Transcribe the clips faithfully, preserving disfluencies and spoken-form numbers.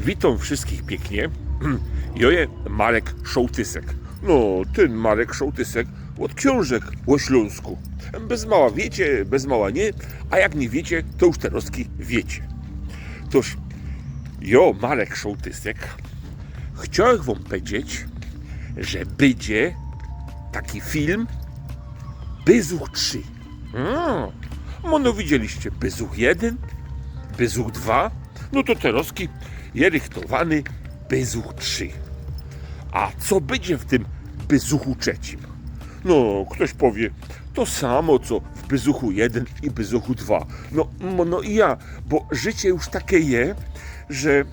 Witōm wszyskich piyknie. Jo je Marek Szołtysek. No, tyn Marek Szołtysek ôd ksiōnżek ô Ślōnsku. Bez mała wiycie, bez mała niy, a jak niy wiycie, to już terŏzki wiycie. Tōż, jo, Marek Szołtysek, chciołech wōm pedzieć, że bydzie taki film Bezuch trzi. A, no, no widzieliście, Bezuch jedyn, Bezuch dwa, no to terŏzki je rychtowany Bezuch trzi. A co bydzie w tym Bezuchu trzecim? No, ftoś powie, to samo co w Bezuchu jedyn i Bezuchu dwa. No, no, no i ja, bo życie już takie je, że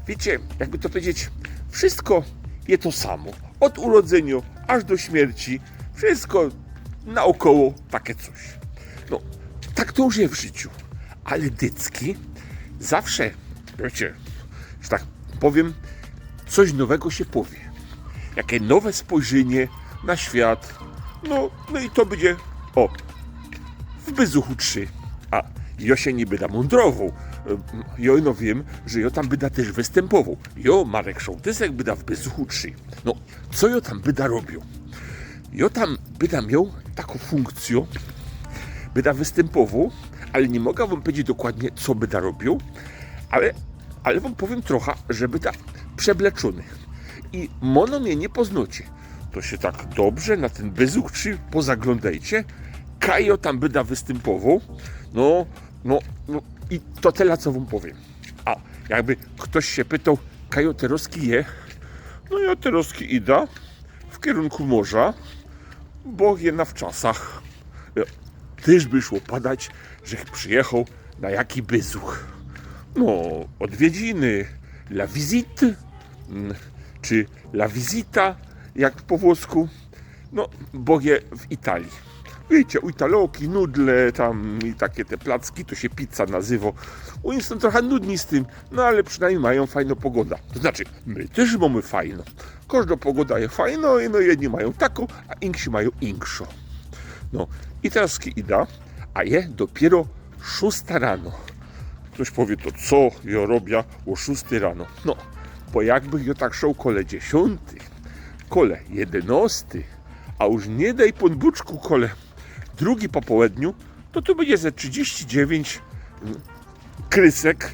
wiycie, jakby to pedzieć, wszysko je to samo. Ôd urodzynio aż do śmierci, wszysko naôkoło takie coś. No, tak to już je w życiu. Ale dycki zawsze, wiycie, że tak powiym, coś nowego sie powie. Jakie nowe spojrzynie na świat. No, no i to bydzie, ô, w Bezuchu trzi. A jo sie niy byda mōndrowoł. Ym, jo ino wiym, że jo tam byda tyż wystympowoł. Jo, Marek Szołtysek, byda w Bezuchu trzi. No, co jo tam byda robioł? Jo tam byda mioł takõ funkcyjõ, byda wystympowoł, ale niy moga wōm pedzieć dokładnie, co byda robioł, ale, ale wōm powiym trocha, że byda przebleczōny. I mōno mie niy poznŏcie. To sie tak dobrze na tyn Bezuch trzi pozaglōndejcie, kaj jo tam byda wystympowoł. No, no, no i to tela, co wōm powiym. A jakby ftoś sie pytoł, kaj jo terŏzki je, no jo terŏzki ida w kierunku morza, bo je na wczasach. E, tyż by szło padać, żech przijechoł na jaki bezuch. No, ôdwiedziny, la visite, mm, czy la visita, jak po włosku. No, bo je w Italii. Wiycie, u Italoki, nudle tam i takie te placki, to sie pizza nazywo. Ôni sōm trocha nudni z tym, no ale przinajmnij majōm fajnõ pogoda. To znaczy, my tyż mōmy fajnõ. Kożdŏ pogoda je fajnŏ, no jedni majōm takõ, a inksi majōm inkszõ. No, i terŏzki ida, a je dopiyro szōsta rano. Ftoś powie, to co jo robia ô szōstyj rano? No, bo jakbych jo tak szoł kole dziesiōntyj, kole jedynŏstyj, a już niy dej Pōnbōczku kole drugij po połedniu, to tu bydzie ze trzidziści dziewiyńć krysek,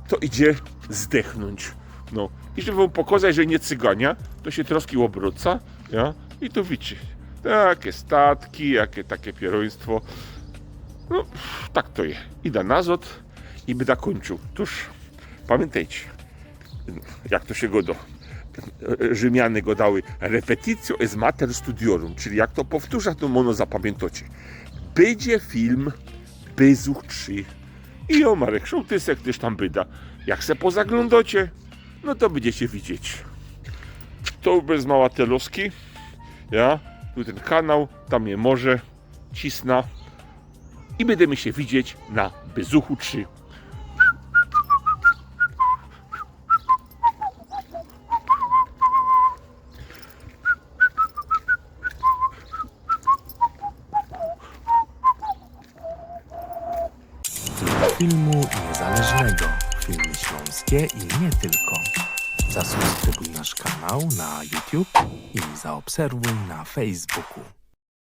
to idzie zdechnōńć. No. I żeby wōm pokozać, że niy cygania, to sie troski ôbrōca, ja? I tu wiycie. Takie statki, jakie takie pierōństwo. No, tak to je. Ida nazŏd i byda kōńczōł. Tōż, pamiyntejcie, jak to sie gŏdŏ, Rzymiany gŏdały, repetitio est mater studiorum, czyli jak to powtōrza, to ôno zapamiyntŏcie. Bydzie film Bezuch trzi. I jo, Marek Szołtysek tyż tam byda. Jak se pozaglōndŏcie, no to bydziecie widzieć. To bez mała terŏzki. Ja, tu tyn kanał, tam je morze, cisna. I bydymy sie widzieć na Bezuchu trzi. Filmu niezależnego. Filmy śląskie i nie tylko. Zasubskrybuj nasz kanał na YouTube i zaobserwuj na Facebooku.